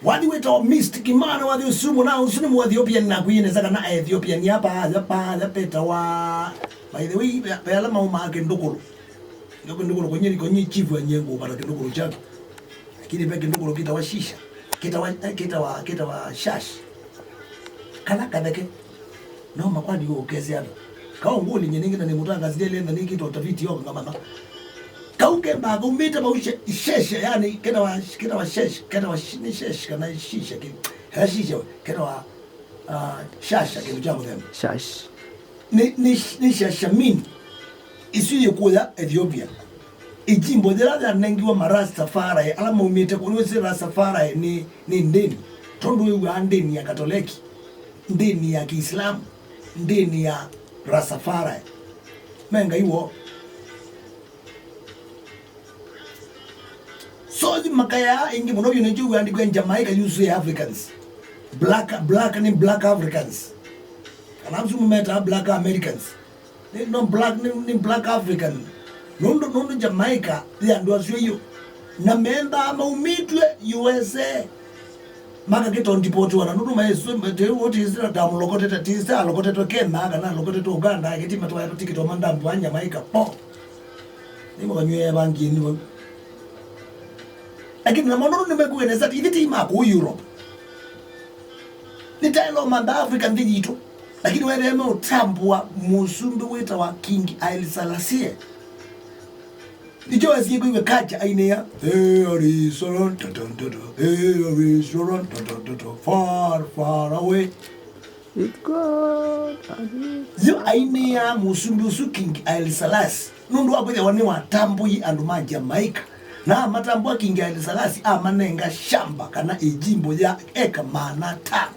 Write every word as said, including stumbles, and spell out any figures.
Wathi wĩtawa Mystic Man, wathi ũsumo na ũsu nĩ Mũethiopian, na kwĩyĩ nesa kana Aethiopian apa, apa, apa petawa. By the way, ve, ve ala maumaa kĩndũkũlũ. Ndio kĩndũkũlũ kwenye, kwenye chifu ya nyengo, bata kĩndũkũlũ chake. Lakini ve kĩndũkũlũ kĩtawa shisha. Kĩtawa, eh, kĩtawa, kĩtawa shash. Kana katheke. No makwani ũkese andũ. Kau ngũli nye nĩngĩ na nĩmũtangazĩthya lenda nĩkĩte ũtaviti yoka ngamanya. Kau kemba kaumĩte vau she-, sheshe, yani, ketawa, ketawa shesh, ketawa sh-, nĩ shesh kana shisha kĩ-, kana shisha, ketawa, ah, shasha kĩndũ kya mũthemba. Shash. Nĩ, nĩ, nĩ shashamini. Isu yĩ kũya Ethiopia. Ĩjimbo yĩla yanengiwe ma Rastafari, ala maumĩte kũ-, nĩwĩsĩ Rastafari nĩ, nĩ ndĩni. Tondũ wĩw'aa ndĩni ya Katoleki, ndĩni ya Kĩislamu, ndĩni ya Rastafari. Me Ngai woo. So, yu makayaa ĩngĩ mũno vyũ nĩkyo wĩandĩkwe Jamaica, yu sio Africans. Black, black nĩ black Africans. Kana asu metaa black Americans. Nĩ, no, black, nĩ, nĩ black African. Nũndũ, nũndũ Jamaica yĩ andũ asu yu. Na mendaa maumĩtw'e U S A. Makakĩta ndipotiwa na nũndũ maĩsũ, tĩsĩla tamũlokotete, tĩsĩla alokotetwe Kenya, kana alokotetwe Uganda, akĩti matwaetwe tikiti wa mandambu wa Jamaica. Po. Nĩ mũkanywe bangi nĩ vau. Lakini namo nũndũ nĩmekuwe nesa, ithyĩ ti ma kũu Europe. Nĩtaĩle ũmantha Africa nthĩ yitũ, lakini wetheeme ũtambũa mũsumbĩ wĩtawa King Haile Selassie. Nĩkyo wesie kwĩw'a Kacha ainĩa, "Hey, Haile Selassie, ta, ta, ta, ta, hey, Haile Selassie, ta, ta, ta, ta, far, far away." With God and with Yu ainĩa mũsumbĩ ũsu King Haile Selassie, nũndũ wa kwĩthĩwa nĩwatambũie andũ ma Jamaica. Na amatambũa King Haile Selassie, amanenga shamba kana ĩjimbo ya eka maana atano.